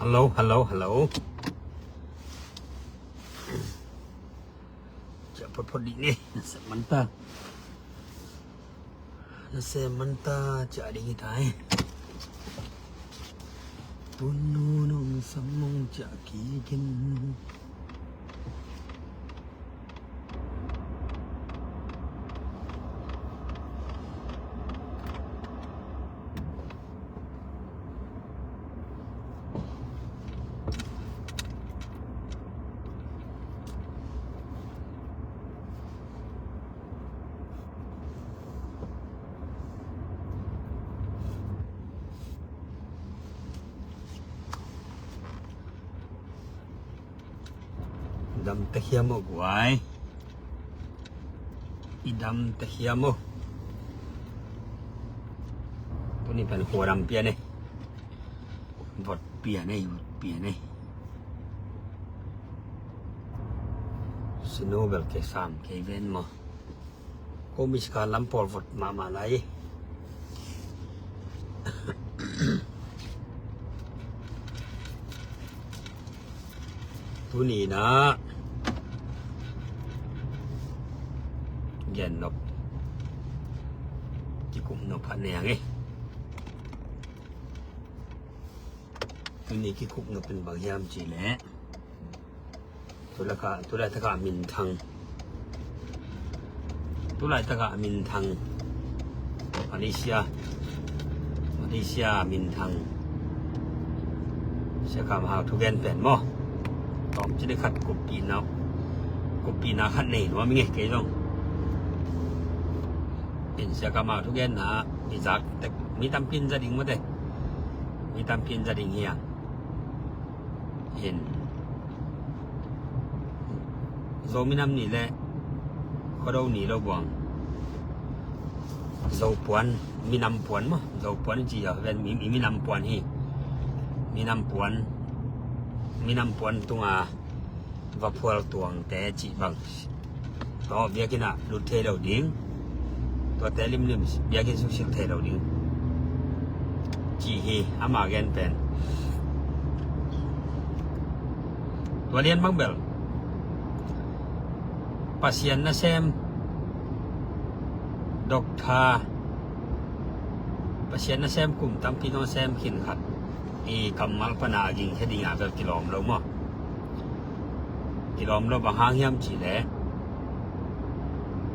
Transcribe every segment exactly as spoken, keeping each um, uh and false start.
Hello, hello, hello. Ciah photphot dih ni. Nasem manta. Nasem manta ciah ding hi ta hi. Punu nong sam mong ciah kikin. Dam ta hiam aw guai. I dam ta hiam aw. Tuni pen khua dam pian ei. Vot pian ei, vot pian ei. Sinu bel ke sam kei ven maw. Ko misi kha lam pawl vot mahmah lai. Tuni na gen nop, kikup nop phat ne ang e. Tuni kikup nop pen bang hiam ci leh, tulai ka, tulai taka minthang, tulai taka minthang, Malaysia, Malaysia minthang. Sia Kam Hau thugen pen maw. Tawm ci ni khat kuppina, kuppina khat nei nuam i ngei kei zong. In Sia Kam Hau thugen na i zak tek mi tampin za ding mawte. Mi tampin za ding hiang. In Zo minam ni le Khuado ni lo buang. Zo puan, minam puan maw. Zo puan ci a ven mi, mi, minam puan hi. Minam puan, minam puan tunga vaphual tuangte cih bang. Tua biakinn ah lut thei lo ding. Tuate limlim biakinn suksilh thei lo ding. Cih hi ama gen pen. Tua lian bang bel Pasian nasem, Doctor, Pasian nasem kum tampi nong sem khin khat i kammal pana a gingkhia dinga bel kilawm lo maw. Kilawm lo bang hang hiam cih leh,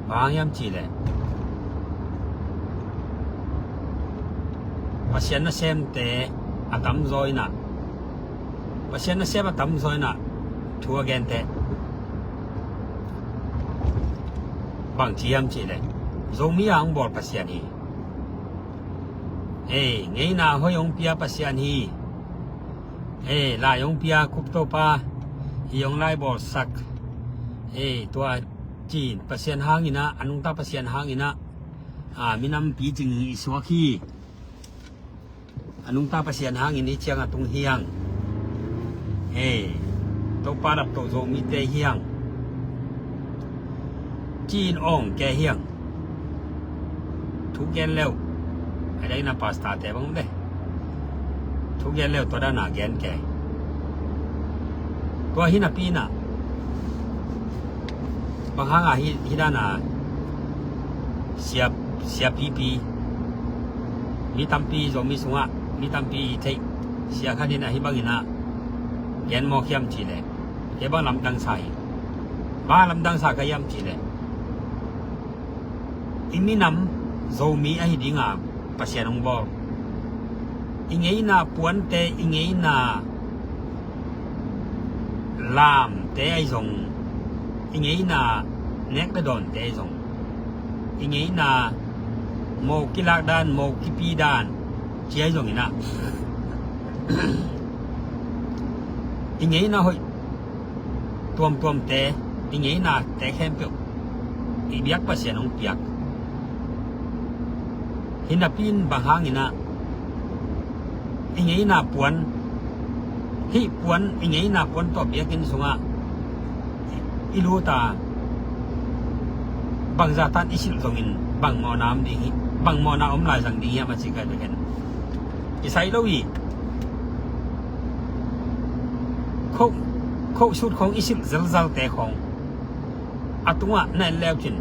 bang hang hiam cih leh Pasian nasemte a tamzaw in ah, Pasian nasem a tamzaw in ah thu a gente bang ci hiam cih leh Zomi a hong bawl Pasian hi. Ei, ngeina hoih hong pia Pasian hi. Ei, lai hong pia Kup Topa hi hong lai bawlsak. Ei, tua cin Pasian hangin ah, a nungta Pasian hangin ah, a, minampi cing i suak hi. A nungta Pasian hangin i ciang a tung hiang. Ei, Topa dap to Zomite hiang. Cin awng ke hiang. Thu gen leu. Ai dai na pastor te bang de. Thu gen leu tua dana gen ke. Tua hi napi na. Bang hanga hi, hi dana sia, sia pipi. Mi tampi Zomi sungah, mi tampi i theih. Sia khanin ahi bangin ah gen mawk hiam cih leh. Kei bang lamdang sa hi. Bang lamdang sa ka hiam cih leh. I minam Zomi ahi dinga Pasian hong bawl. I ngeina puante, i ngeina lamte ahi zong, i ngeina nek le dawnte ahi zong, i ngeina mo kilak dan, mo kipi dan ci ahi zongin ah, i ngeina hoih tuamtuamte, i ngeinate khempeuh i biak Pasian hong piak. Hi napi in bang hangin ah i ngeina puan, hih puan, i ngeina puan tawh biakinn sungah i lut a, bangzah tan i silh zongin bang mawhna om ding hi, bang mawhna om lai zang ding hiam a ci kai bek hen. I sai lo hi. Khoh, khoh sut khawng i silh zelzalte khawng a tungah na en leu cin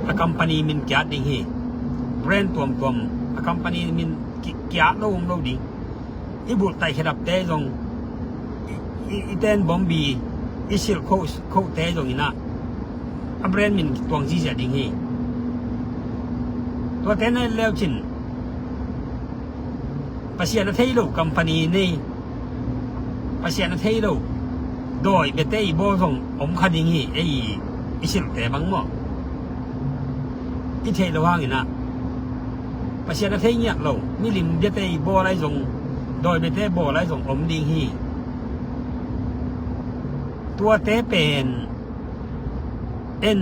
a company min kiat ding hi. Brand tuamtuam a company min ki-, kiat lo om lo ding. I bulh taih khedapte zong i, i, i ten bombi i silh khoh, khohte zong inah a brand min tuang zizia ding hi. Tuate na en leu cin Pasian a thei lo company nei, Pasian a thei lo dawi biate i bawl zong om kha ding hi. Ei i silhte bang maw, i theih lo hanginah Pasian a thei ngiat lo milim biate i bawl ai zong, dawi biate bawl ai zong om ding hi. Tuate pen en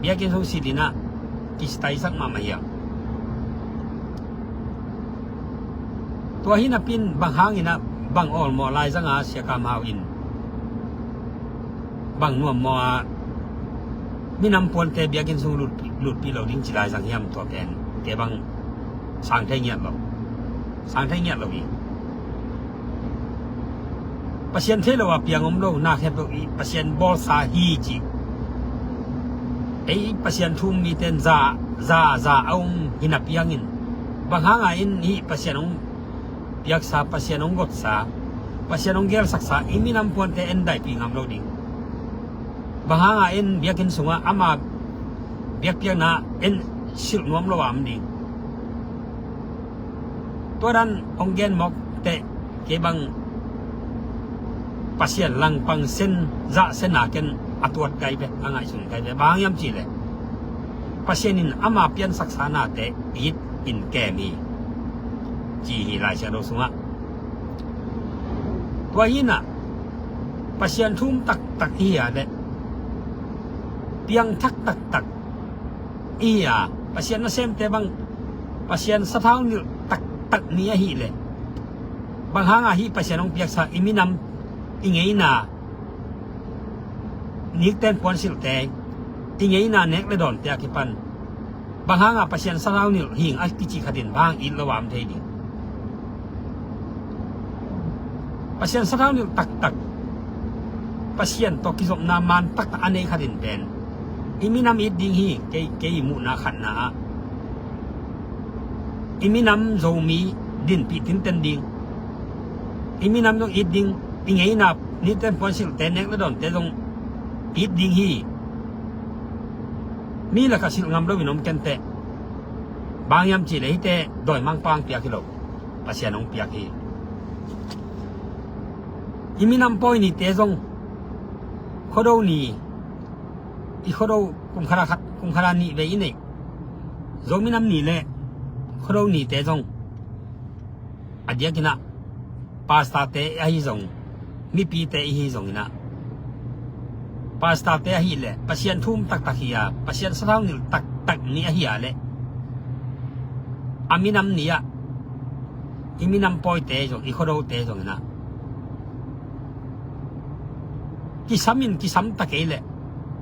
biakinn sung silh inah kisitaisak mahmah hiam? Tua hi napin bang hanginah bang awlmawh laizanga Sia Kam Hau in bang nuammawh a minam puante biakinn sung lut, lutpih lo ding ci laizang hiam? Tua pen kei bang sang thei ngiat lo, sang thei ngiat lo hi. Pasian thei lo a piang om lo, na khempeuh i Pasian bawlsa hi ci. Ei Pasian thu-um mite in za, za, za a um hi napi hangin bang hanga in hih Pasian hong piaksa, Pasian hong gotsa, Pasian hong gelsaksa i minam puante en daipih ngam lo ding. Bang hanga en biakinn sungah ama biakpiakna en silh nuam lo a om ding. Tua dan hong gen mawk teh kei bang Pasian langpang sen, zah sen a ken a tuat kai ve, a ngaihsun kai ve. Bang hang hiam cihleh Pasian in ama piansaksa nate it in kem hi ci hi Lai Siangtho sungah. Tua hinah Pasian thu-um taktak i hi a leh, piangthak taktak i hi a, Pasian nasemte bang Pasian sathau nilh taktak ni ahih leh, bang hanga hih Pasian hong piaksa i minam, i ngeina, nikten puansilhte, i ngeina nek le dawnte a kipan bang hanga Pasian sathau nilh hing a kici khatin bang hang it lo a om thei ding? Pasian sathau nilh taktak, Pasian tawh kizopna man taktak a nei khatin pen i minam it ding hi. Kei, kei i muhna khatna ah i minam Zomi dinpih tinten ding, i minam zong it ding, i ngeina nikten puansilhte, nek le dawnte zong it ding hi. Mi lakah silh ngam loin om kenteh. Bang hang hiam cihleh hihte dawimangpa hong piak hi lo, Pasian hong piak hi. I minam pawi nite zong, Khuado ni, i Khuado kum khat a khat, kum khat a nih vei i neih Zomi Nam Ni le Khuado nite zong a diakinah pastorte ahi zong, mipite ihi zonginah, pastorte ahih leh Pasian thu-um taktak hi a, Pasian sathau nilh taktak ni ahi a leh, a minam ni-ah i minam pawite zong, i Khuadote zonginah kisam in kisam ta kei leh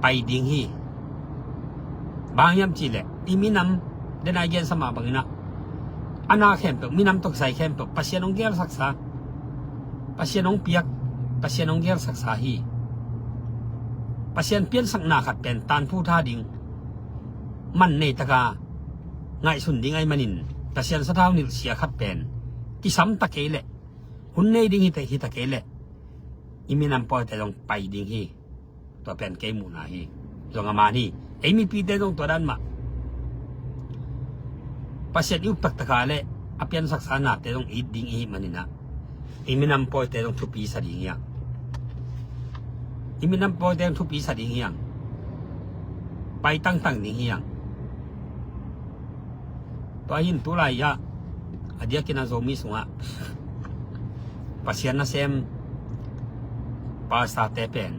pai ding hi. Bang hang hiam cihleh i minam, den a i gensa mah banginah, a na khempeuh, minam tawh kisai khempeuh Pasian hong gelsaksa, Pasian hong piak, Pasian hong gelsaksa hi. Pasian piansakna khat pen tanphu tha ding, man nei taka ngaihsun ding ahih manin, Pasian sathau nilh sia khat pen kisam ta kei leh, hun nei ding hi ta, hi ta kei leh, i minam pawite zong pai ding hi. Tua pen kei muhna hi. Zong a man hi. Ei mipite zong tua dan mah, Pasian i up taktaka le a piansaksa nate zong it ding i hih maninah, i minam pawite zong thupi sa ding hiang. I minam pawite zong thupi sa ding hiang. Pai tangtang ding hiang. Tua hin tulai-ah a diakinah Zomi sungah Pasian nasem pastorte pen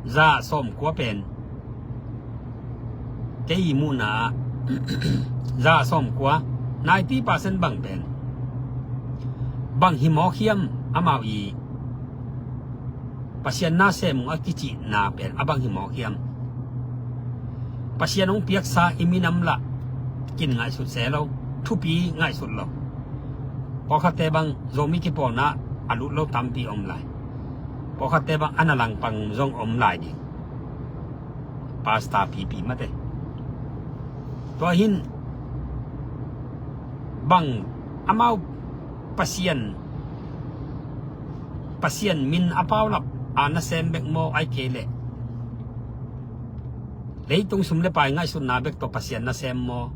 za sawmkua pen, kei i muhna-ah za sawmkua, ninety percent bang pen bang hi mawk hiam? Amau i Pasian nasem uh a kicihna pen a bang hi mawk hiam? Pasian hong piaksa i minam lah kin ngaihsut se lo, thupi ngaihsut lo. Pawlkhatte bang Zomi kipawlna a lut lo tampi om lai. Pawlkhatte bang a na langpang zong om lai ding. Pastor pipi mate. Tua hin bang amau Pasian, Pasian min a paulap a nasem bek maw, ai kei leh leitung sum le pai ngaihsutna bek tawh Pasian nasem maw,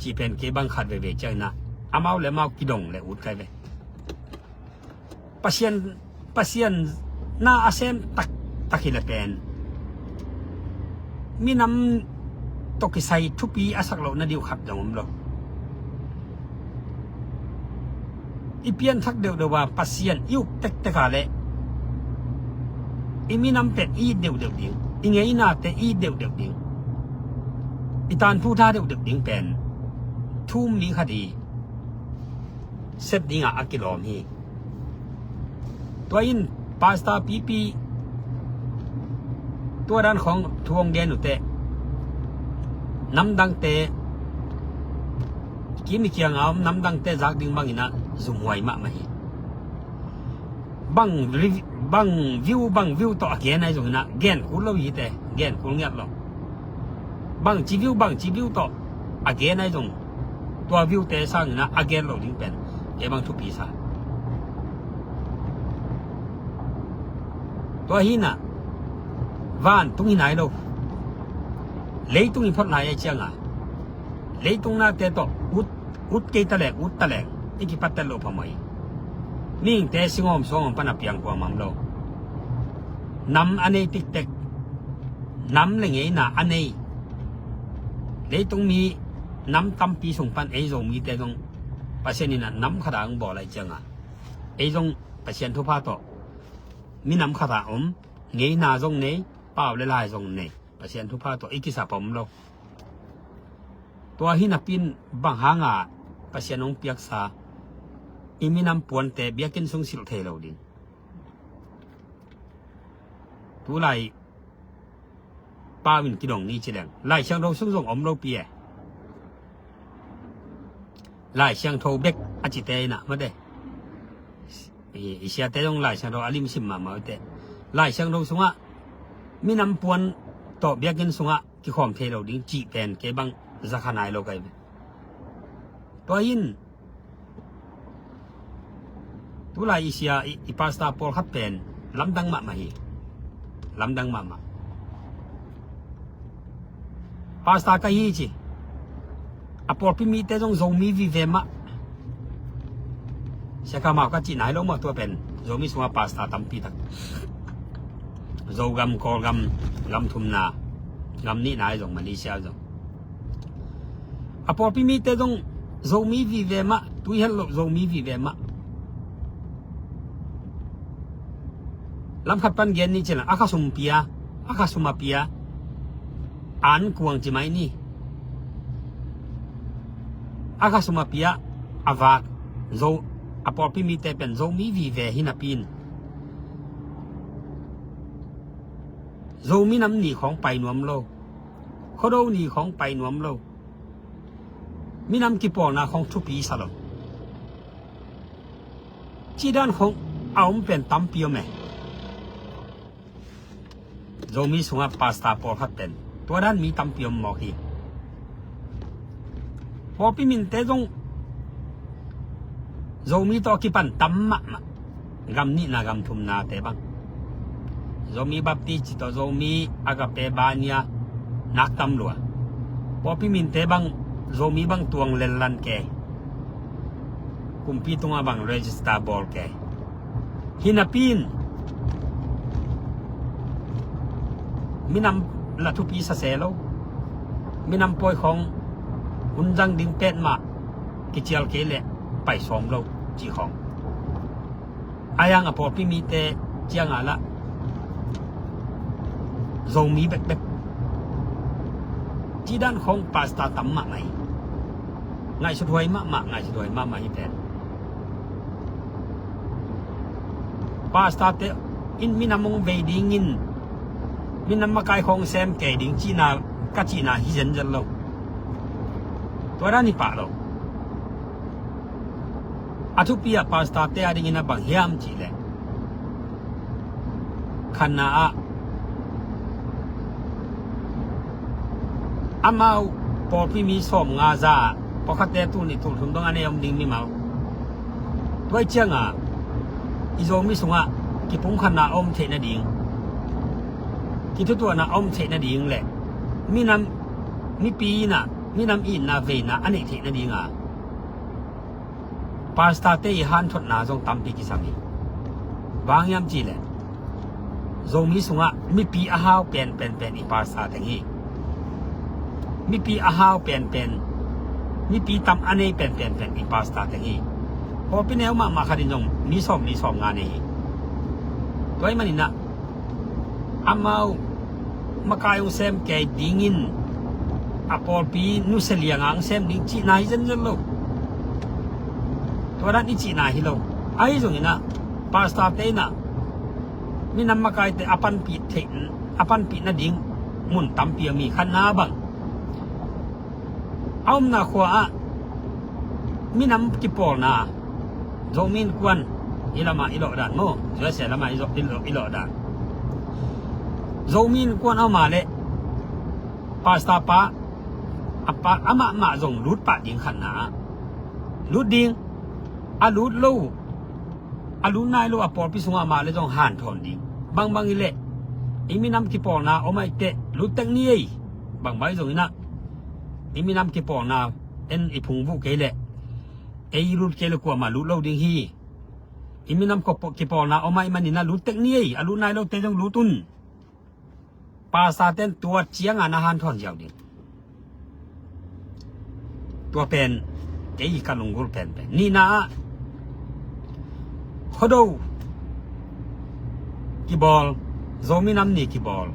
cih pen kei bang khat veve ciangin ah amau le amau kidong le ut kai ve. Pasian, Pasian na a sem taktak hi le pen minam tawh kisai thupi a sak loh na ding uh khat zong om lo. I pianthak deuhdeuh a Pasian i uk tektek a leh i minam pen i it deuhdeuh ding, i ngeinate i it deuhdeuh ding, i tanthu tha deuhdeuh ding pen thu um mi khat hi. Sep dingah a kilawm hi. Tua in pastor pipi tua dan khawng thu hong gen uh teh, namdangte, kim i kiangah om namdangte zak ding bangin ah zumhuai mahmah hi. Bang, bang view bang view tawh a gen ahi zongin ah gen kul lo hi teh, gen kul ngiat lo. Bangci view bangci view tawh a gen ahi zong, tua viewte sangin ah a gen lo ding pen kei bang thupi sa. Tua hi in ah vantung hi nai lo. Leitung i phot lai ahi ciangin leitung nate tawh ut, ut kei ta leng, ut ta leng i kipat tel lo phamawh hi. Mihingte singawm suangawm pan a piang kuamah om lo. Nam a nei tiktek, nam le ngeina a nei leitung mi nam tampi sung pan ei Zomite zong Pasian in ah nam khat a hong bawl ahi ciangin ei zong Pasian thupha tawh minam khat a om, ngeina zong nei, pau le lai zong nei, Pasian thupha tawh i kisap om lo. Tua hi napi in bang hanga Pasian hong piaksa i minam puante biakinn sung silh thei lo ding. Tulai pau in kidong ni ci leng Lai Siangtho sung zong om lo pi e. Lai Siangtho bek a cite in ah mate. I, i siate zong Lai Siangtho a limsim mahmah uh teh, Lai Siangtho sungah minam puan tawh biakinn sungah kikhawm thei lo ding cih pen kei bang zakha nai lo kai ve. Tua in tulai i sia i, i pastor pawlkhat pen lamdang mahmah hi. Lamdang mahmah. Pastor ka hi ci. A pawlpi mite zong Zomi vive mah. Sia Kha Mau ka cih nai lo mah tua pen Zomi sungah pastor tampi tak. Zogam, Kawlgam, gam thumna, gam nihna ahi zong Malaysia zong. A pawlpi mite zong Zomi vive mah, tui hel loh Zomi vive mah. Lamkhat pan gen ni ci leng a khasum pia, a khasum a pia, an kuang ci mai ni. A khasum a pia a vak Zo, a pawlpi mite pen Zomi vive hi napi in Zomi nam ni khawng pai nuam lo. Khuado ni khawng pai nuam lo. Minam kipawlna khawng thupi sa lo. Cih dan khawng a om pen tampi om e. Zomi sungah pastor pawlkhat pen tua dan mi tampi om mawk hi. Pawlpi minte zong Zomi tawh kipan tam mahmah. Gam nihna gam thumnate bang Zomi Baptist ci tawh Zomi Agape Bania nak tam lua. Pawlpi minte bang Zomi bang tuang lellan kei. Kumpi tungah bang register bawl kei. Hi napi in minam la thupi sa se lo. Minam pawi khawng hun zang ding petmah kicial kei leh pai sawm lo cih khawng. A yang a pawlpi mite ciangah lah Zomi bekbek. Cih dan khawng pastor tam mahmah hi. Ngaihsut huai mahmah, ngaihsut huai mahmah hi pen. Pastor te in minam hong vei dingin minam makai khawng sem kei ding cihna ka cihna hi zenzen lo. Tua dan hi pah lo. A thupi ah pastor te a dingin a bang hiam cih leh Khatna ah amau pawlpi mi sawmnga za ah pawlkhatte tul nih tul thum dong a nei om ding mimal. Tua ahih ciangin i Zomi sungah kipumkhatna a om theih nading, kithutuahna a om theih nading le minam, mipi in ah minam itna veina a neih theih nading a pastorte i hanthotna zong tampi kisam hi. Bang hiam cih leh Zomi sungah mipi a hau penpen pen i pastor teng hi. Mipi a hau penpen, mipi tam a nei penpen pen i pastor teng hi. Pawlpi neu mahmah khat in zong mi sawm, mi sawmnga nei hi. Tua ahih manin ah amau makai hong sem kei dingin a pawlpi nusia liang a hong sem ding cihna hi zenzen lo. Tua dan i cihna hi lo. Ahi zongin ah pastorte in ah minam makaite a panpih theih, a panpih nading mun tampi a mi khatna bang a omna khua ah minam kipawlna, Zomi Innkuan, i lamah i lawh dan maw, U S A lamah i zawh, i lawh, i lawh dan. Zomi Innkuan a om a leh pastor pa a pa amah mah zong lut pah ding khatna ah lut ding, a lut lo, a lut nai lo a pawlpi sungah amah le zong hanthawn ding. Bangbang hi leh i minam kipawlna om ahih teh lut tek ni ei. Bangbang hi zongin ah i minam kipawlna en i phungvuh kei leh, ei lut kei leh kuamah lut lo ding hi. I minam kipawlna om ahih manin ah lut tek ni ei, a lut nai lote zong lut un. Pastorte in tua ciangin na hanthawn ziau ding. Tua pen kei ka lunggulh penpen. Nihna ah Khuado kibawl, Zomi Nam Ni kibawl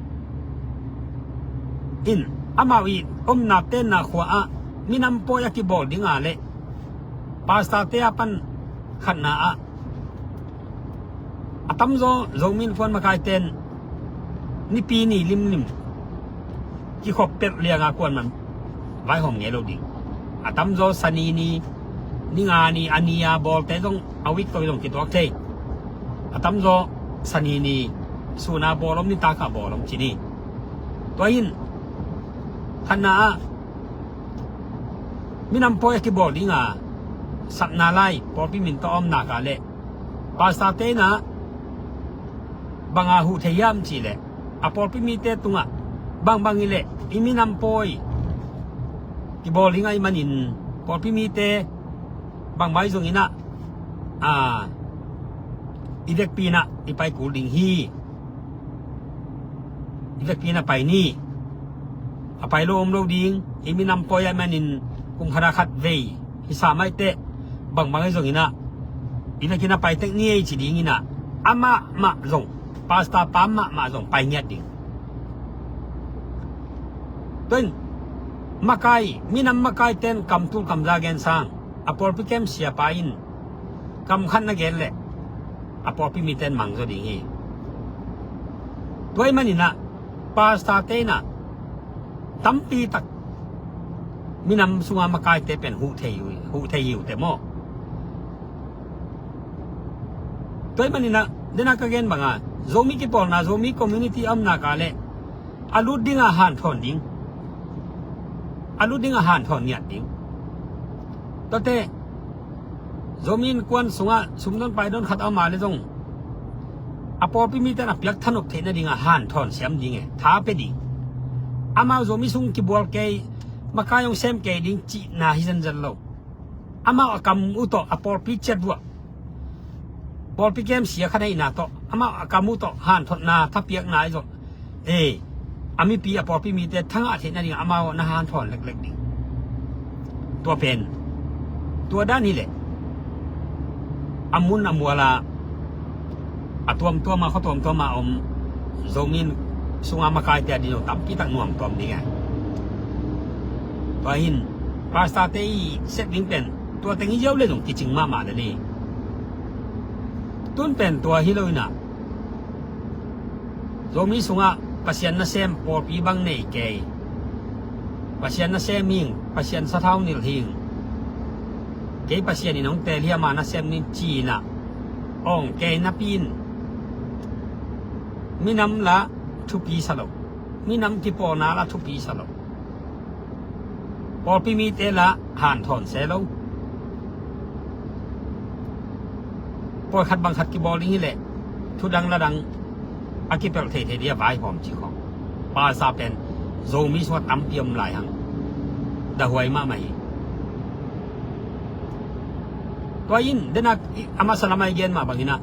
in amau i omna tenna khua ah minam pawi a kibawl ding a leh pastorte a pan khatna ah a tamzaw Zomi Innkuan makaite in Nipi ni limlim kikhop pelh liang a kuaman vaihawm ngei lo ding. A tamzaw Sani ni, ni nga ni, a ni a bawlte zong a week tawh zong kituak thei. A tamzaw Sani ni, sun a bawl om, nitak a bawl om ci ni. Tua in khatna ah minam pawi a kibawl ding a, sapna lai pawlpi min tawh a om nak a leh pastorte in ah bang a huh thei hiam cih leh, a pawlpi mite tungah bangbang hi leh i minam pawi kibawl ding ahih manin pawlpi mite bangbang hi zongin ah, a, i vekpi in ah i pai kul ding hi. I vekpi in ah pai ni. A pai lo om lo ding, i minam pawi ahih manin kum khat a khat vei hi sam ahih teh bangbang hi zongin ah i vekin a pai tek ni ei ci dingin ah amah mah zong, pastor pa mahmah zong pai ngiat ding. Tua in makai, minam makaite in kam tul kam za gen sang, a pawlpi kem siapa in kam khat na gen leh a pawlpi mite in mang zaw ding hi. Tua ahih manin ah pastorte in ah tampi tak minam sunga makaite pen huh thei uh, huh thei hi uh teh maw. Tua ahih manin ah, den a ka gen bang a, Zomi kipawlna, Zomi community a om nak a leh a lut ding a hanthawn ding, a lut ding a hanthawn ngiat ding. Tuate Zomi Innkuan sungah sumdawn paidon khat a om a leh zong a pawlpi mite in a piak thanop theih nading a hanthawn siam ding e, tha pia ding. Amau Zomi sung kibawl kei, makai hong sem kei ding cihna hi zenzen lo. Amau a kam uh tawh, a pawlpi ciat uh ah, pawlpi kem sia khat ahihna tawh, amau a kam uh tawh hanthotna, thapiakna i zawh. Ei, a mipi, a pawlpi mite thangah theih nading amau na hanthawn leklek ding. Tua pen, tua dan hi leh a mun a mual a, a tuamtuam a, khua tuamtuam a om Zomi sunga makaite a ding zong tampi tak nuam tuam ding a. Tua hin pastorte i sep ding pen tua teng hi ziau le zong kicing mahmah le ni. Tun pen tua hi lo in ah, Zomi sungah Pasian nasem pawlpi bang nei kei. Pasian nasem hing, Pasian sathau nilh hing. Kei Pasian in hong teel hi a, ama nasem ning ci-in ah awng kei napi in, Minam lah thupi sa lo. Minam kipawlna lah thupi sa lo. Pawlpi mite lah hanthawn se lo. Pawikhat bangkhat kibawl ding hileh thudang ladang a kipelh theithei ding a vaihawm cih khawng. Pasa pen Zomi sungah tampi om lai hang. Dahuai mahmah hi. Tua in denak a masa lamah i gen mah banginah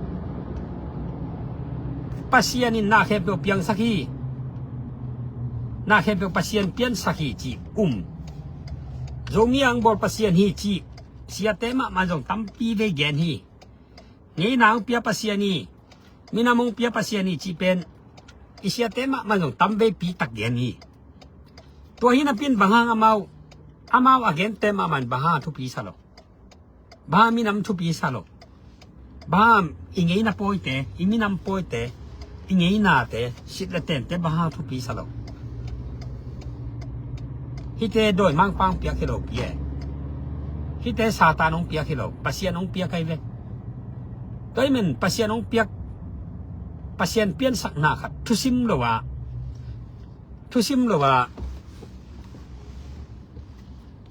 Pasian in na khempeuh piangsak hi. Na khempeuh Pasian piansak hi cih um. Zomi ang bawl Pasian hi cih siate mahmah zong tampi vei gen hi. Ngeina hong pia Pasian hi, minam hong pia Pasian hi cih pen i siate mahmah zong tamveipi tak gen hi. Tua hi napi-in bang hang amau, amau a gente mahmah in bang hang a thupi sa lo? Bang hang minam thupi sa lo? Bang hang i ngeina pawite, i minam pawite, i ngeinate, sit le tente bang hang thupi sa lo? Hihte dawimangpa hong piak hi lo pi e. Hihte Satan hong piak hi lo, Pasian hong piak ahi ve. Tua ahih manin Pasian hong piak, Pasian piansakna khat thusim lo a, thusim lo a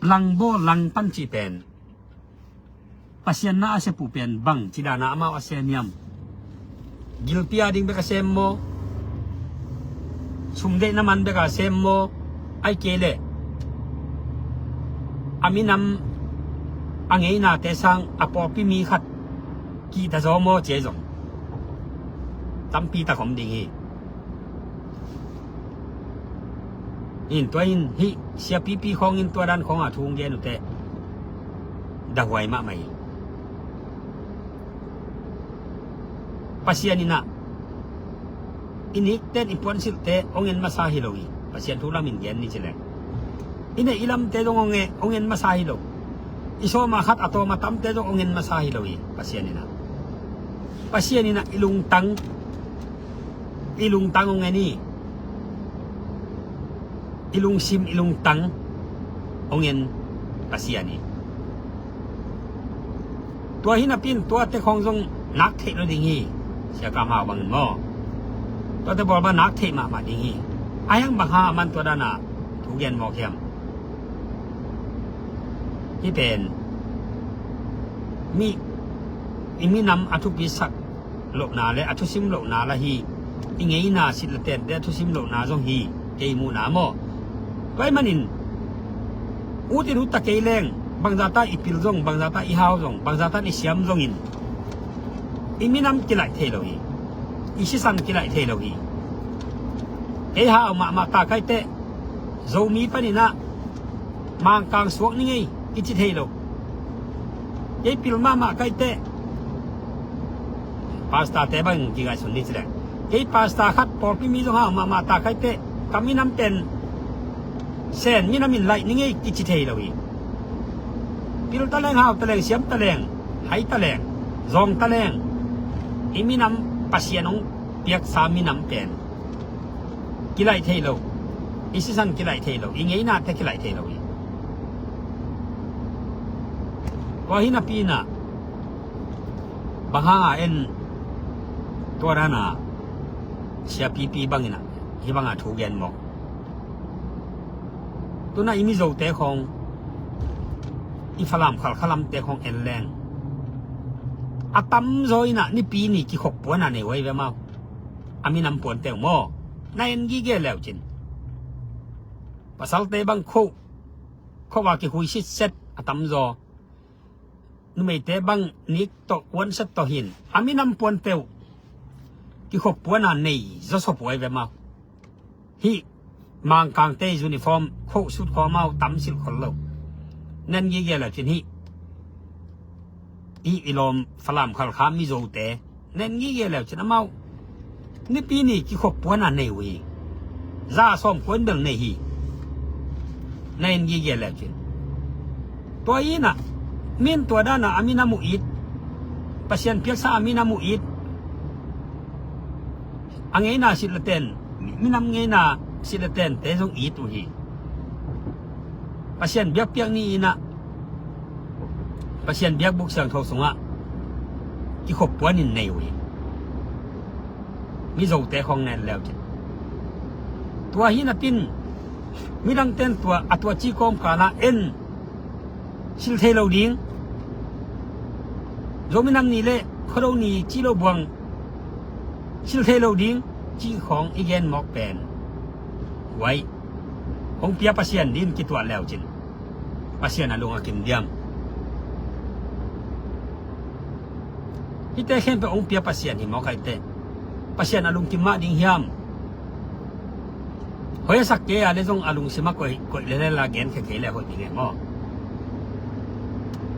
langbawl langpan cih pen Pasian na a sem uh pen bang ci dan a amau a sem hiam? Gilpi a ding bek a sem maw? Sum deihna man bek a sem maw? Ahih kei leh a minam a ngeinate sang a pawlpi mi khat kihta zaw maw ci ahi zong tampi tak om ding hi. In tua in hih siapipi khawng in tua dan khawng a thu hong gen uh teh dahuai mahmah hi. Pasian in ah i nikten i puansilhte hong en masa hi lo hi. Pasian thu lamin gen ni ci leng i neih i lamte zong hong en, hong en masa hi lo. I sawm a khat a tawm a tamte zong hong en masa hi lo hi. Pasian in ah, Pasian in ah i lungtang, i lungtang hong en hi. I lungsim, i lungtang hong en Pasian hi. Tua hi napi-in tuate khawng zong nak theih lo ding hi. Sia Kam Hau bangin maw, tuate bawl bang nak theih mahmah ding hi. A hiang bang hang a man tua dan a thu gen mawk hiam? Hih pen mi, i minam a thupisak lohna le a thusim lohna lah hi. I ngeina sit le tente a thusim lohna zong hi, kei muhna maw. Tua ahih manin ut in ut ta kei leng, bangzah ta i pil zong, bangzah ta i hau zong, bangzah ta i siam zongin i minam kilaih thei lo hi. I sisan kilaih thei lo hi. Kei hau mahmah ta kai teh Zomi panin ah Mangkang suak ni ngei i ci thei lo. Kei pil mahmah kai teh, pastor-te bang kingaihsun ni ci leng, kei pastor khat pawlpi mi zong hau mahmah ta kai teh ka minam pen Sen minam in laih ni ngei i ci thei lo hi. Pil ta leng, hau ta leng, siam ta leng, hai ta leng, zawng ta leng, i minam, Pasian hong piaksa minam pen kilaih thei lo. I sisan kilaih thei lo, i ngeinate kilaih thei lo hi. Tua hi napi-in ah bang hang a en, tua dan a siapipi bangin ah hih bang a thu gen mawk? Tu-in ah i Mizote khawng, i Falam Khalkha lamte khawng en leng, a tamzaw in ah Nipi ni kikhop puan a nei uh ahi ve maw. A minam puante uh maw, na en gige le uh cin. Pasalte bang kho, kho a kihui sitset a tamzaw. Numeite bang nik tawh kuanset tawh hi-in a minam puante uh kikhop puan a nei zawsop uh ahi ve maw. Hih Mangkangte uniform, coat suit khawm amau tam silh khol lo. Na en gige le uh cin hih, hih i lawm Falam Khalkha Mizote na en gige le uh cin amau Nipi ni kikhop puan a nei uh hi. Za sawm kua in bel nei hi. Na en gige le uh cin. Tua in ah, min tua dan a a minam uh it, Pasian piaksa a minam uh it, a ngeina sit le ten, minam ngeina sit le tente zong it uh hi. Pasian biakpiak ni-in ah, Pasian biakbuk siangtho sungah kikhop puan in nei uh hi. Mizote khawng na en leu cin. Tua hi napi-in midangte in tua a tua ci kawmkal ah en silh thei lo ding. Zomi Nam Ni le Khuado Ni ci lo buang silh thei lo ding ci khawng i gen mawk pen. Uai, hong pia Pasian ding kituah leu cin Pasian a lung a kim diam? Hihte khempeuh hong pia Pasian hi mawk ahih teh Pasian a lungkim mah ding hiam? Hoih a sak kei a le zong a lungsim ah koih, koih lel a genkhia kei le hoih ding e maw?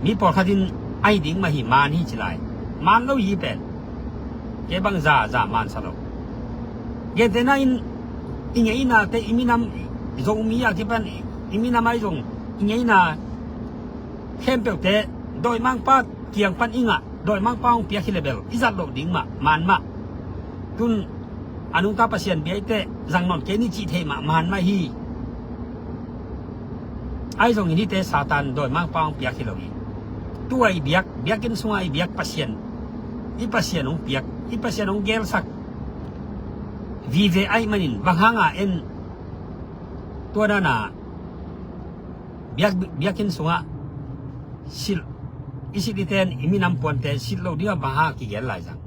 Mi pawlkhat in ahi ding mah hi, man hi ci lai. Man lo hi pen. Kei bang za, za man sa lo. Gentehna in i ngeihnate, i minam, Zomi a kipan i minam ahi zong i ngeina khempeuhte dawimangpa kiang pan i ngah, dawimangpa hong piak hi le bel i zat loh ding mah, man mah. Tun a nungta Pasian bia i teh zang nawn kei ni cih thei mah, man mah hi. Ahi zongin hihte Satan dawimangpa hong piak hi lo hi. Tua i biak, biakinn sungah i biak Pasian, i Pasian hong piak, i Pasian hong gelsak vive ahih manin bang hanga en tua dana biak, biakinn sungah silh, i silh i ten, i minam puante silh lo ding a bang hanga kigel lai zang?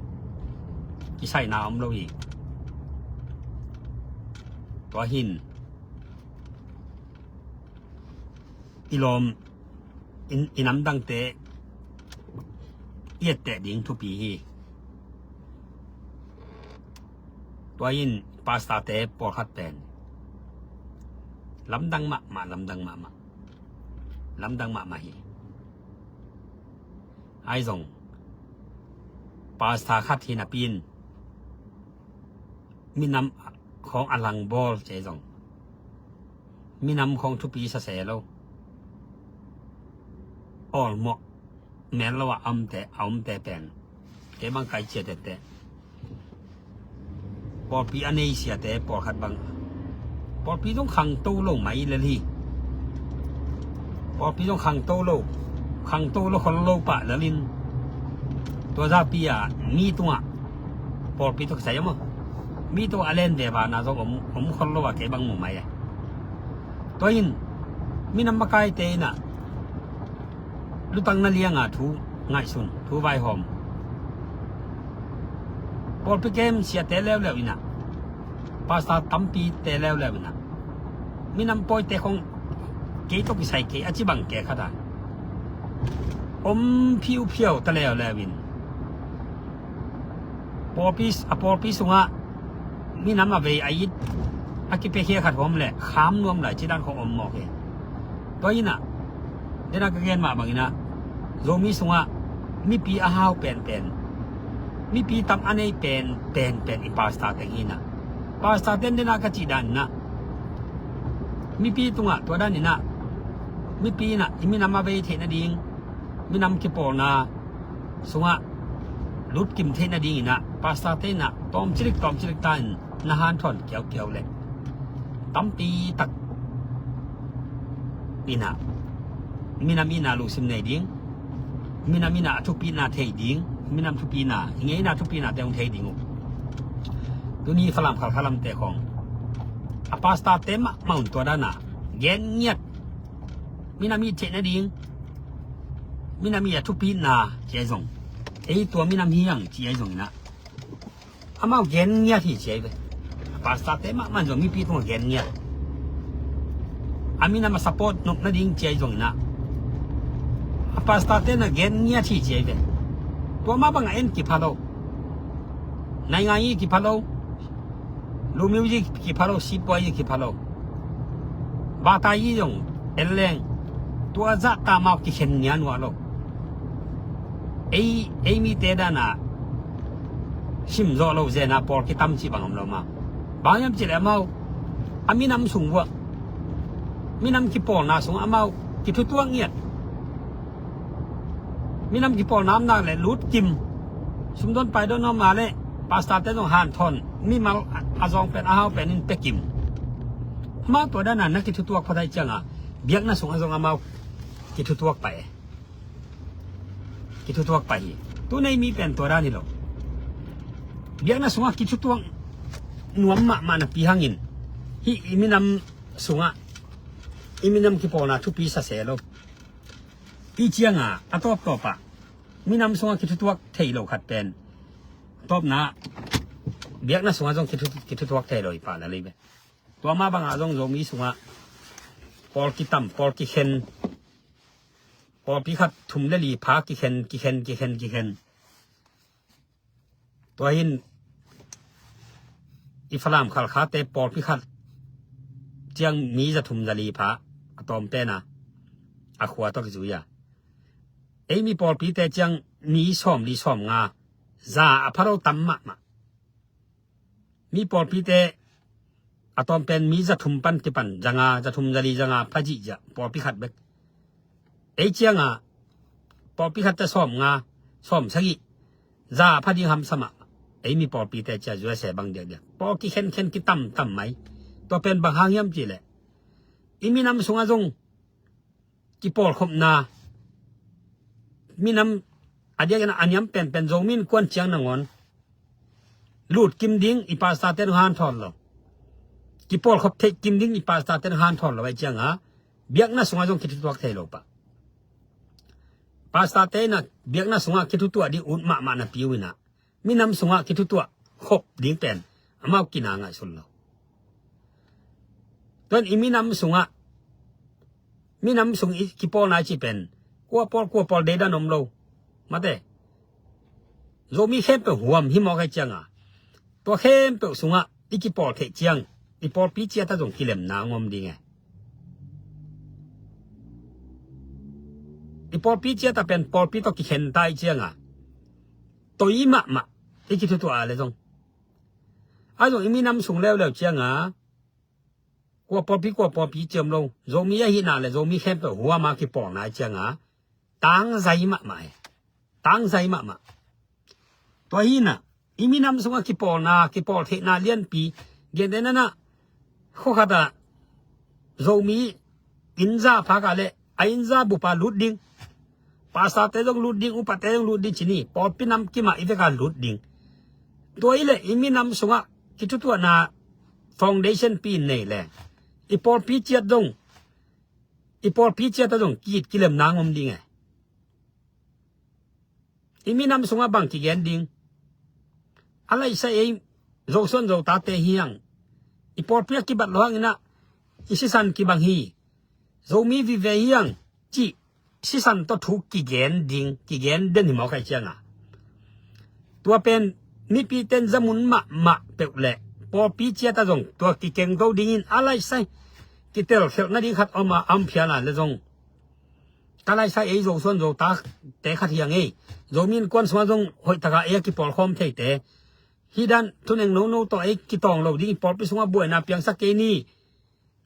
Kisaina om lo hi. Tua hin i lawm, i, i namdangte i etteh ding thupi hi. Tua in pastorte pawlkhat pen lamdang mahmah, lamdang mahmah, lamdang mahmah hi. Ahi zong pastor khat hi napi-in minam khawng a langbawl ci ahi zong, minam khawng thupi sa se lo. Awlmawh mel lo a omte, a omte pen kei bang kai ciat tete. Pawlpi a nei siate pawlkhat bang pawlpi zong khangto lo mai lel hi. Pawlpi zong khangto lo, khangto lo khol lo pah lel in tua zapi a mi tungah pawlpi tawh kisai a maw, mi tungah a len ve vana zong om, om khol lo a kei bang mu mai e. Tua in minam makaite in ah lutang na lianga thu ngaihsun, thu vaihawm. Pawlpi kem siate leuleu in ah, pastor tampite leuleu in ah, minam pawite khong kei tawh kisai kei a ci bang kei khat a om phiuphiau ta leuleu in, pawlpi, a pawlpi sungah minam a vei a it a kipiakhia khat hawm le kham nuam lai ci dan khong om mawk hi. Tua in ah, dena ka gen mah bangin ah, Zomi sungah mipi a hau penpen, mipi tam a nei penpen pen i pastor teng hi in ah, pastor ten dena ka cih dan in ah, mipi tungah tua dan in ah, mipi in ah i minam a vei theih nading, minam kipawlna sungah lutkim theih nadingin ah pastorte in ah tawmcilik tawmcilik ta in na hanthawn kiaukiau le tampi tak in ah minam in ah lungsim nei ding, minam in ah a thupina thei ding, minam thupina, i ngeina thupi nate hong thei ding uh. Tuni Falam Khalkha lamte khong a pastorte mahmah un tua dan a gen ngiat, minam i theih nading, minam i a thupina ci ahi zong, ei tua minam hi hang ci ahi zong in ah, amau gen ngiat hi ci ahi ve. A pastorte mahmah in zong mipi tungah gen ngiat, a minam a support nop nading ci ahi zong in ah, a pastorte na gen ngiat hi ci ahi ve. Tua mah bang a en kipha lo, naingai i kipha lo, lu music kipha lo, sipuai i kipha lo, batai i zong en leng, tua zahta amau kikhen ngia nuah lo. Ei, ei mite dan a sim zawh lo zen a pawl kitam cih bang om lo mah. Bang hiam cih leh amau a minam sung uah, minam kipawlna sung amau kithutuak ngiat, minam kipawlna om nak leh lutkim, sumdawn paidawn om a leh pastorte zong hanthawn, mimal a zawng pen a hau pen in pia kim. Amau tua dan a na kithutuak pha ta ahih ciangin biakna sungah zong amau kithutuak pah e. Kithutuak pah hi. Tu nei mi pen tua dan hi lo. Biakna sungah kithutuak nuam mahmah napi hangin hih i minam sungah i minam kipawlna thupi sa se lo. Ih cianga a tawptawpah minam sungah kithutuak thei lo khat pen tawpna biakna sungah zong kithu, kithutuak thei lo i pah na lei ve. Tua mah bangah zong Zomi sungah pawl kitam, pawl kikhen, pawlpi khat thum le li pha kikhen, kikhen, kikhen, kikhen. Tua hin i Falam Khalkhate pawlpi khat ciang mi za thum za li pha a tawm pena a khua tawh kizui a. Ei mi pawlpite ciang mi sawm li sawm nga za a pha lo tam mahmah. Mi pawlpite a tawm pen mi za thum pan kipan za nga, za thum za li za nga pha zihziah pawlpi khat bek. Ei cianga pawlpi khatte sawm nga, sawm sagih za pha ding hamsa mah. Ei mi pawlpite cia U S A bang diakdiak pawl kikhenkhen kitamtam mai. Tua pen bang hang hiam cihleh i minam sungah zong kipawlkhopna minam a diakin a niam penpen Zomi innkuan ciang nangawn lut kim ding i pastorte hong hanthawn lo. Kipawlkhop theih kim ding i pastorte hong hanthawn lo ahih cianga biakna sungah zong kithutuak thei lo pah. Pastorte inah biakna sungah kithutuah ding ut mahmah napi uh inah minam sungah kithutuah khop ding pen amau kina ngaihsun lo. Tuan i minam sungah, minam sung i kipawlna i cih pen kua pawl kua pawl deidan om lo. Mate, Zomi khempeuh huam hi mawk ahih cianga tua khempeuh sungah i kipawl theih ciang i pawlpi ciatah zong kilemna hong om ding e. I pawlpi ciatah pen pawlpi tawh kikhenta ahih cianga toi mahmah i kithutuah a le zong a zong i minam sung leuleu cianga kua pawlpi kua pawlpi ciam lo, Zomi ahihna le Zomi khempeuh huama kipawlna ahih cianga tangzai mahmah e. Tangzai mahmah. Tua hinah i minam sungah kipawlna, kipawl theihna lianpi, gentehna nah khuakhatah Zomi innza phaka le a innza bupa lut ding, pastorte zong lut ding, upate zong lut ding ci ni, pawlpi namkimah i veka lut ding. Tua ileh i minam sungah kithutuahna foundation pi in nei le i pawlpi ciat zong, i pawlpi ciatah zong ki-it kilemna hong om ding e. I minam sungah bang kigen ding? A laisa ei Zosuan Zotate hiang i pawlpi a kibat lo hanginah i sisan kibang hi. Zomi vive hiang cih sisan tawh thu kigen ding, kigen den hi mawk ahih cianga tua pen mipiten zamun mahmah peuh le pawlpi ciatah zong tua kikengto dingin a laisa kitel khelh nading khat om a, a om phial a le zong ka laisa ei Zosuan Zotate khat hiang ei. Zomi innkuan sungah zong hoihtaka ei a kipawlkhawm theite, hih dan thuneng nono tawh ei kitawng lo ding, i pawlpi sungah buaina piangsak kei ni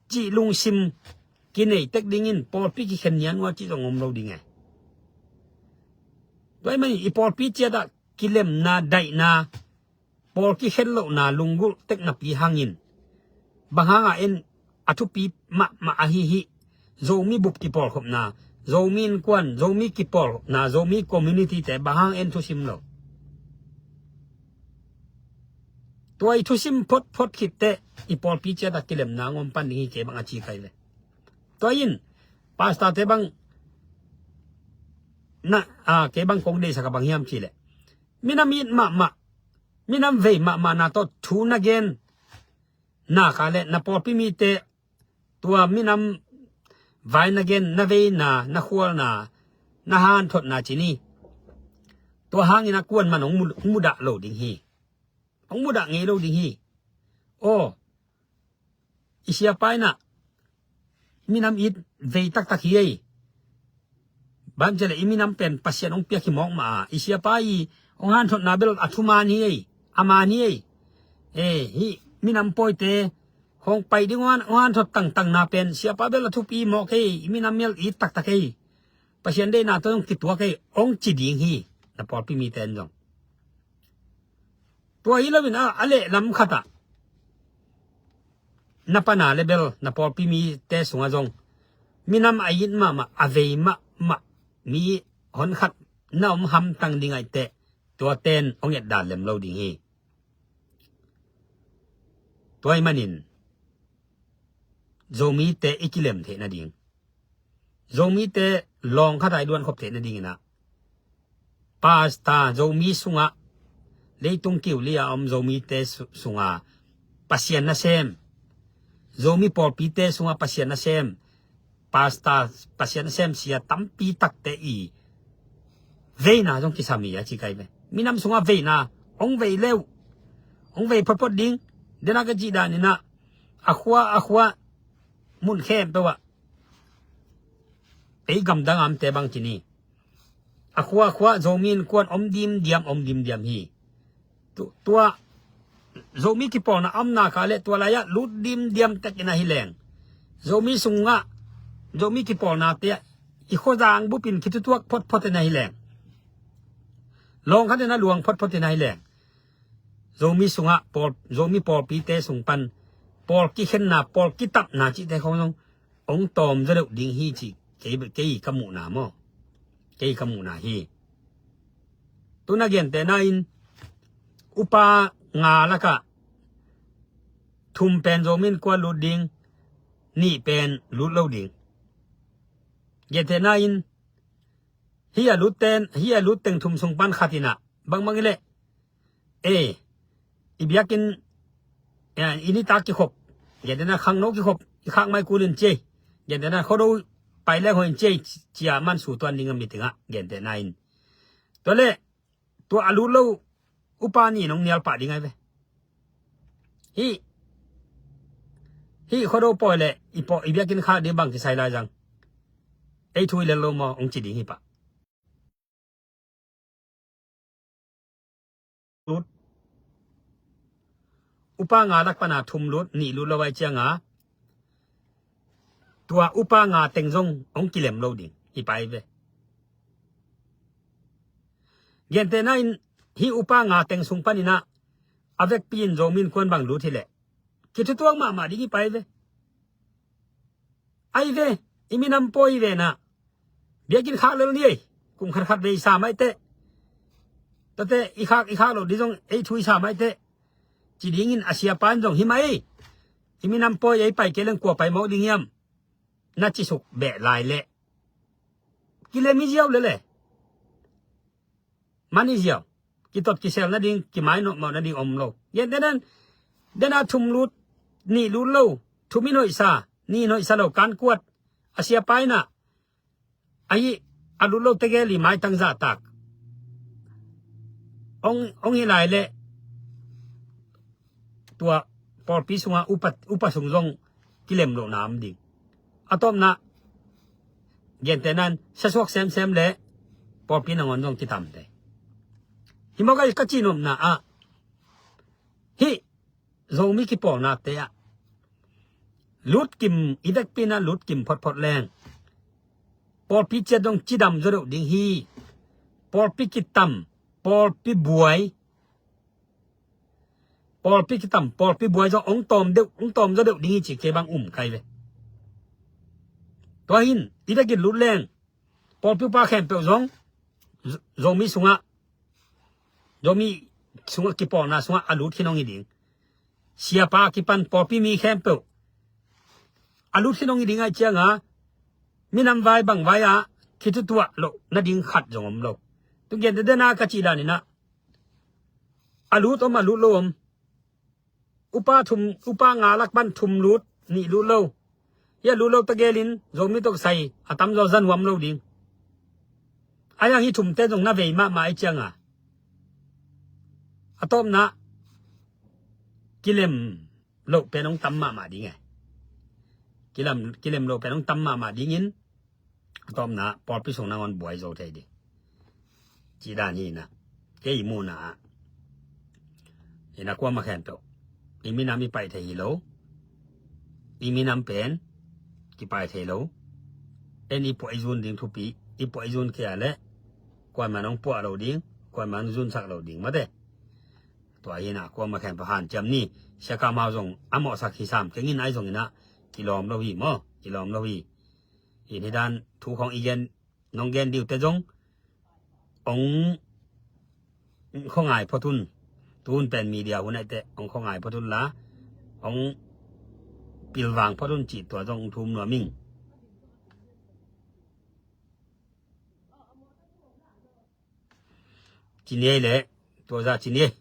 cih lungsim kinei tek dingin pawlpi kikhen nian uh a cih zong om lo ding e. Tua ahih manin i pawlpi ciatah kilemna, daihna, pawl kikhen lohna lunggulh tek napi hangin bang hanga en a thupi mahmah ahi hih Zomi bup kipawlkhopna, Zomi innkuan, Zomi kipawlna, Zomi community te bang hang en thusim lo? Tua i thusim photphot khitteh i pawlpi ciatah kilemna ngom pan ding hi kei bang a ci kai ve. Tua in pastorte bang na, a, kei bang kong deihsak a bang hiam cihleh minam it mahmah, minam vei mahmahna tawh thu na gen naka le na pawlpi mite tua minam vai na gen, na veina, na khualna, na hanthotna ci ni, tua hangin a kuan man hong mu, hong mudah lo ding hi. Hong mudah ngei lo ding hi. Aw, i siapa inah minam it vei taktak hi ei. Bang cihleh i minam pen Pasian hong piak hi mawk mah a, i siapa i hong hanthotna bel a thuman hi ei, a man hi ei. E, hih minam pawite hong pai ding hong han, hong hanthot tangtangna pen siapa bel a thupi mawk ei, i minam mial it taktak ei. Pasian deihna tawh hong kituak ei hong ci ding hi na pawlpi mite in zong. Tua hi loin a, a lehlam khatah na pana le bel na pawlpi mite sungah zong minam a it mahmah, a vei mahmah mi honkhat na om hamtang ding ahihteh tuate in hong etdan lem lo ding hi. Tua ahih manin Zomite i kilem theih nading, Zomite lawng khat a i duan khop theih nadingin ah, pastor, Zomi sungah, leitung kiuli a om Zomite su-, sungah Pasian nasem, Zomi pawlpite sungah Pasian nasem, pastor, Pasian nasem sia tampi takte i veina zong kisam hi a ci kai ve. Minam sungah veina, hong vei leuh, hong vei photphot ding, dena ka cih danin ah, a khua, a khua, mun khempeuh ah, ei gamdang amte bang ci ni. A khua, a khua, Zomi innkuan om dimdiam, om dimdiam hi. Tu-, tua, Zomi kipawlna a omna kah le tua lai-ah lut dimdiam tekin ahi leng, Zomi sungah, Zomi kipawlnate ah, i khuazang bupin kitutuak photphotin ahi leng, lawng khatin a luang photphotin ahi leng, Zomi sungah, pawl, Zomi pawlpite sung pan, pawl kikhenna, pawl kitapna cihte khong zong hong tawm zaw deuh ding hi ci, kei, kei ka muhna maw. Kei ka muhna hi. Tuna gentehna in, upa nga lakah, thum pen Zomi innkuan lut ding, nih pen lut lo ding. Gentehna in, hih a lut ten, hih a lut teng thum sung pan khat in ah, bangmah hi leh, e, i biakinn, e, i nitak kikhop, gentehna khangno kikhop, i khak mai kulin ci ei, gentehna Khuado pai leng hoih in ci ei, ci a mansu tuan ding a meeting ah, gentehna in. Tua leh, tua a lut lo upa nih in hong nial pah ding ahi ve. Hih, hih Khuado pawi leh i paw, i biakinn khak ding bang kisai lai zang. Ei thu i lel lo maw, hong ci ding hi pah. Lut. Upa nga lak pana thum lut, nih lut lo ahih cianga, tua upa nga teng zong hong kilem lo ding hi pah hi ve. Gentehna in, hih upa nga teng sung panin ah, a vekpi in Zomi innkuan bang lut hi leh, kithutuak mahmah ding hi pah hi ve. Ahi ve, i minam pawi hi ve na. Biakinn khak lel ni ei. Kum khat khat vei sa mai teh. Tate i khak, i khak loh ding zong ei thu i sa mai teh, ci dingin a siapa in zong hi mah ei. I minam pawi ei pai kei leng kua pai mawk ding hiam, na ci suk beh lai leh, kilem hi ziau lel e. Man hi ziau. Kitot kisel nading, kimainop mawh nading om lo. Gentehna in, dena thum lut, nih lut lo, thum in hoihsa, nih in hoihsa lo, kan kuat, a siapa in ah, ahi, a lut lo tegel i maitang zahtak hong, hong hi lai leh, tua pawlpi sungah upa, upa sung zong kilem lohna om ding. A tawpna, gentehna in, siasuak semsem leh pawlpi nangawn zong kitamte. Hi mawk a, ka cihnopna ah, hih Zomi kipawlnate ah lutkim, i vekpi in ah lutkim photphot leng, pawlpi ciat zong cidam zaw deuh ding hi. Pawlpi kitam, pawlpi buai, pawlpi kitam, pawlpi buai zong hong tawm deuh, hong tawm zaw deuh ding hi ci kei bang um kai ve. Tua hi in, i vekin lut leng, pawlpi upa khempeuh zong, Zo-, Zomi sungah, Zomi sungah, kipawlna sungah a lut khin hong hi ding. Siapa kipan pawlpi mi khempeuh a lut khin hong hi ding ahih cianga, minam vai bang vai ah kithutuak loh nading khat zong om lo. Tu gentehna ka cih danin ah, a lut om, a lut lo om. Upa thum, upa nga lak pan thum lut, nih lut lo. Hih a lut lo tegel in Zomi tawh kisai a tamzaw za nuam lo ding. Ahi hang hih thumte zong na vei mahmah ahih cianga, a tawpna, kilem loh pen hong tam mahmah ding e. Kilem, kilem loh pen hong tam mahmah dingin, a tawpna, pawlpi sung nangawn buai zo thei ding. Cih dan hi in ah, kei i muhna ah, hi in ah, kuamah khempeuh, i minam i pai thei hi lo. I minam pen kipai thei lo. En i puah i zun ding thupi, i puah i zun kei a leh, kuamah in hong puah lo ding, kuamah in zunsak lo ding mate. Tua hi in ah, kuamah khempeuh hanciam ni. Sia Kam Hau zong a mawhsak hi sam keng in, ahi zongin ah, kilawm lo hi maw, kilawm lo hi. Hi in, hih dan thu khong i gen, nong gen ding uh teh zong, hong khuangai phot un. Tu hun pen media hun ahih teh, hong khuangai phot un la, hong pilvang phot un cih tua zong thum nuam ing. Ci ni ei le, tua zah ci ni ei.